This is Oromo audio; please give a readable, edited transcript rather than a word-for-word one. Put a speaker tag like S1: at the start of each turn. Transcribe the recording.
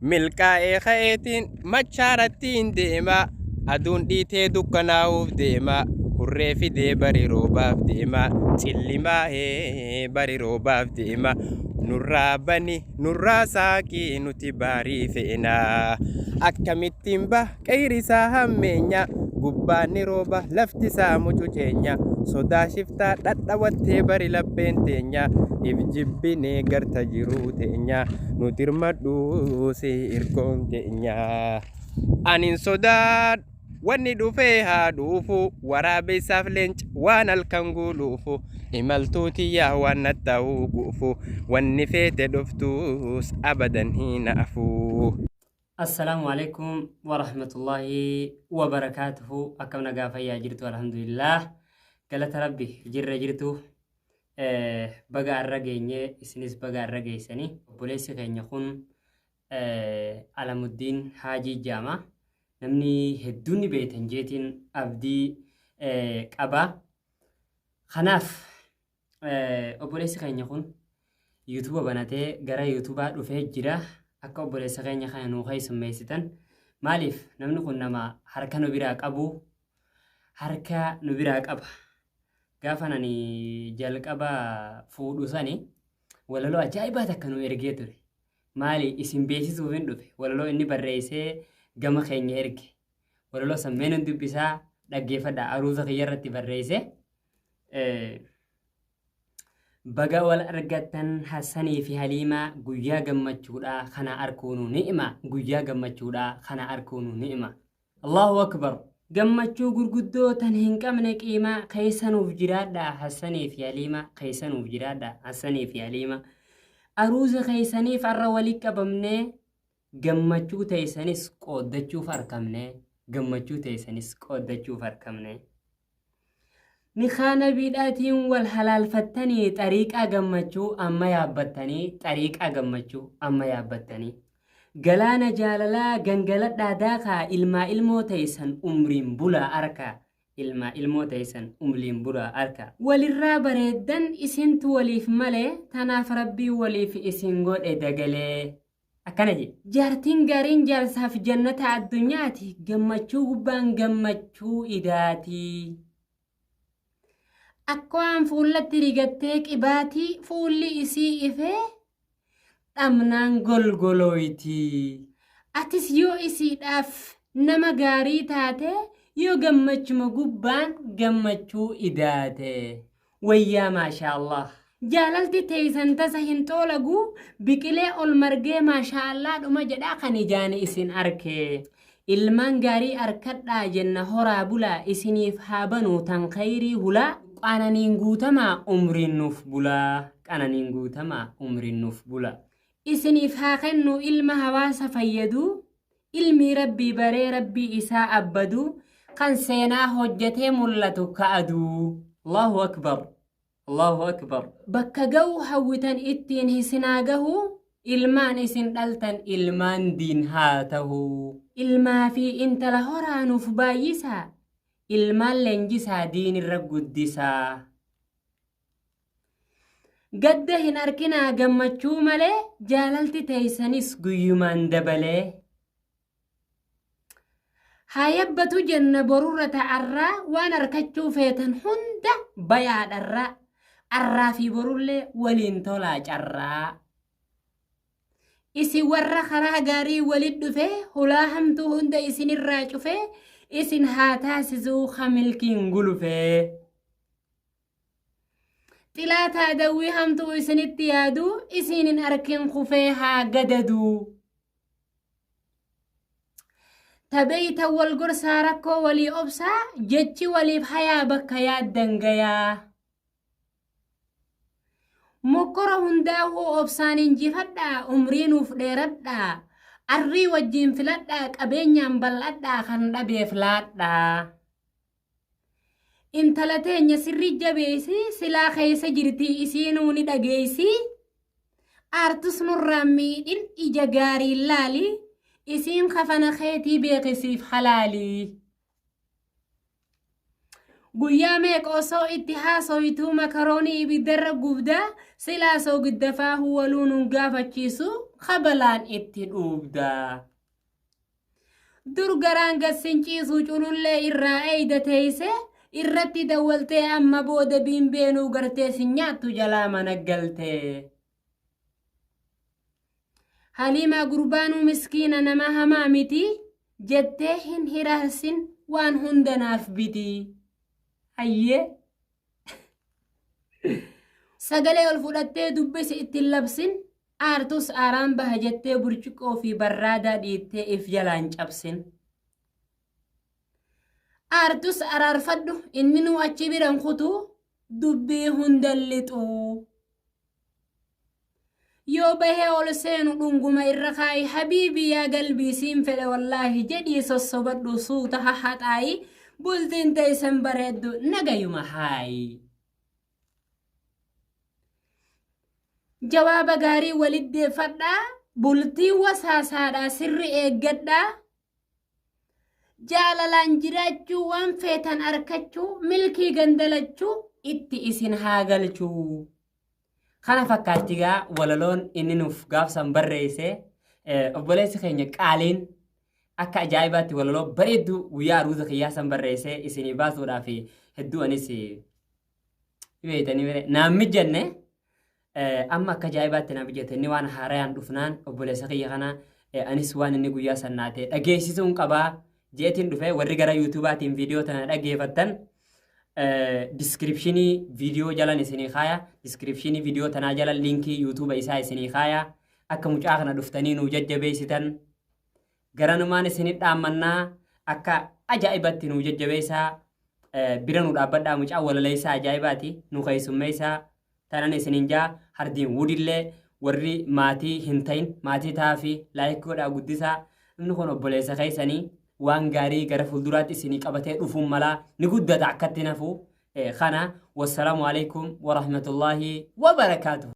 S1: Milkaa'ee ka'eetiin machaarattiin deema. Aduun dhiitee dukkanaa'uuf deema. Hurree fidee bari roobaaf deema. Cillimaa'ee bari roobaaf deema. Nurraa bani nurraa saaqii nuti baarii feena. Akkamittiin ba qeeyri isaa hammeenya. Gubbaan ni rooba lafti isaa mucuceenya. Sodaa shiftaa dhadhawattee bari lapheen teenya. If jibbinee garta jiruu teenya. Nu dirmadhu si irkoon teenya. Anin sodaadhu wanni dhufee haa dhuufu. Waraabessaaf leenca waan halkan guluufu. Imaltuu tiyyaa waan natta'uu guufu. Wanni feete dhuftus abadan hin hafu.
S2: Assalaamu alaikum warahmatullaahi wabarakaatuhu. Akkam nagaa fayyaa jirtu? Alhamdulillah, galata rabbi jirra. Jirtu? Baga arra geenye, isinis baga arra geessanii. Obboleessi keenya kun Alamuddiin Haajii Jaama. Namni hedduun ni beektan jeetiin abdii qaba. Kanaaf obboleessi keenya kun yuutuuba banatee gara yuutuubaa dhufee jira. Akka obboleessa keenya kana nuu keessummeessitan. Maaliif namni kun nama harka nu biraa qabu, harka nu biraa qaba. Gaafa nani jalqaba fuudhu sani walaloo ajaa'ibaa takka nu ergee ture. Maali isin beeksisuuf hin dhufe. Walaloo inni barreessee gama keenya erge. Walaloo san mee dubbisaa, dhaggeeffadha. Aruuza kiyya irratti barreesse. Baga wal argattan Hassanii fi Haliimaa, guyyaa gammachuudha kana arkuunu ni'ima, guyyaa gammachuudha kana arkuunu ni'ima. Allahu akbar. Gammachuu gurguddoo tan hin qabne qiimaa, keessa nuuf jiraadha Hassanii fi Haliimaa, keessa nuuf jiraadha Hassanii fi Haliimaa. Aruuza keessaniif arra walii qabamnee, gammachuu teessanis qooddachuuf arkamne, gammachuu teessanis qooddachuuf arkamne. Nikaa nabiidhaatiin wal halaalfattanii, xariiqaa gammachuu amma yaabbattanii, xariiqaa gammachuu amma yaabbattanii. Galaana jaalalaa gangaladhaa daakaa, ilmaa ilmoo teessan umriin bulaa arkaa, ilmaa ilmoo teessan umriin bulaa arkaa. Walirraa bareeddan, isintu waliif malee, tanaaf rabbiin waliif isin godhe dagalee. Akkana jedhe. Jaartiin gaariin jaarsaaf jannata addunyaati, gammachuu gubbaan gammachuu idaati. Akka waan fuullatti rigattee qibaatii, fuulli isii ifee dhamnaan golgolooyti. Atis yoo isiidhaaf nama gaarii taate, yoo gammachuma gubbaan gammachuu idaate. Wayyaa maashaa Allah. Jaalalti teeysan tasa hin xoolagu, biqilee ol margee maashaa Allah dhuma jedhaa kan ijaan isin arke. Ilmaan gaarii arkadhaa jenna, horaa bulaa, isiniif haa banu tan khayrii hulaa, qananiin guutamaa umriin nuuf bulaa, qananiin guutamaa umriin nuuf bulaa. Isiniif haa kennu ilma hawaasa fayyadu, ilmii rabbii baree rabbii isaa abbadu, kan seenaa hojjetee mul'atu ka aduu. Allahu akbar. Allahu akbar. Bakka ga'uu hawwitan ittiin isinaa gahu, ilmaan isin dhaltan ilmaan diin haa ta'u. Ilmaa fi intala horaa nuuf baay'isaa, ilmaan leenjisaa diin irra guddisaa. Gadda hin arkinaa gammachuu malee, jaalalti teessanis guyyumaan dabalee. Haa yabbatu jenna borurra ta'arraa, waan arkachuu feetan hunda bayaadharraa, arraa fi borullee waliin tolaa carraa. Isin warra karaa gaarii walit dhufee, hulaa hamtuu hunda isinirraa cufee isin haa taasisuu ka milkiin gulufee. Xilaataa dawwii hamtuu isinitti yaadu isin hin arkin kufee haa gadadu. Tabeeyta wal gorsaa, rakkoo walii obsaa, jechi waliif hayaa bakka yaaddan gayaa. Mokkora hundaahuu obsaan injifadhaa, umrii nuuf dheeradhaa, arrii wajjiin filadhaa, qabeenyaan bal'adhaa, kan dhabeef laadhaa. Intala teenya sirrii jabeessi, silaa keessa jirti isiinuu ni dhageessi. Aartus nurraan miidhin, ija gaariin laali, isiin kafana keetii beekisiif halaali. Guyyaa meeqa osoo itti haasoytuu makaroonii ibiddarra gubdaa, silaa soogidda faahuu waluu nun gaafachiisu. kabalaan itti dhuubda. Dur garaan gad sin ciisu culullee irraa eeyda teeyse irratti dawwaltee amma booda biinbeenuu gartee sin nyaattu jalaa mana galtee. Haliimaa gurbaanuu miskiina nama hamaa miti jettee hin hiraarsin waan hunda naaf biti. Hayyee. Sagalee ol fudhattee dubbisi ittiin labsin aartus aaraan baha jettee burcuqqoo fi barraadaa dhiittee if jalaan cabsin. Aartus araarfadhu inninuu achi biran kutuu dubbii hundan lixuu. Yoo bahee ol seenu dhunguma irra kaa'i habiibii yaa galbii siin fedhe wallaahi jedhii sossobadhu suuta hahaxaayi bultiin teessan bareeddu nagayuma haayi. Jawaaba gaarii walit deeffadhaa bultii wasaasaadhaa sirri eeggadhaa jaalalaan jiraachuu waan feetan arkachuu milkii gandalachuu itti isin haa galchuu.
S1: Kana fakkaatti gaa walaloon inni nuuf gaafsan barreesse obboleessi keenya qaaliin akka ajaa'ibaatti walaloo bareedduu guyyaa aruuza kiyyaa san barreesse isinii baasuudhaaf hedduu anis beeytanii mire naan mijanne amma akka ajaa'ibaatti naa mijate inni waan haarayaan dhufnaan obboleessa kiyya kana anis waan inni guyyaa san naa ta'e dhageessisuun qabaa jeetiin dhufe warri gara yuutuubaatiin viidiyoo tana dhageeffattan diskiripshinii viidiyoo jalan isinii kaaya diskiripshinii viidiyoo tanaa jala liinkii yuutuuba isaa isinii kaaya akka mucaa kana dhuftanii nuu jajjabeessitan garanumaan isinii dhaammannaa akka ajaa'ibatti nuu jajjabeessaa bira nu dhaabbadhaa mucaa walaleessaa ajaa'ibaati nu keessummeessaa tanan isiniin jaa hardiin wudillee warri maatii hin ta'in maatii ta'aafi laayik godhaa guddisaa inni kun obboleessa keessanii waan gaarii gara fuulduraatti isinii qabatee dhufuun malaa ni guddata akkatti nafu kana wassalaamu alaikum warahmatullaahi wabarakaatuhu.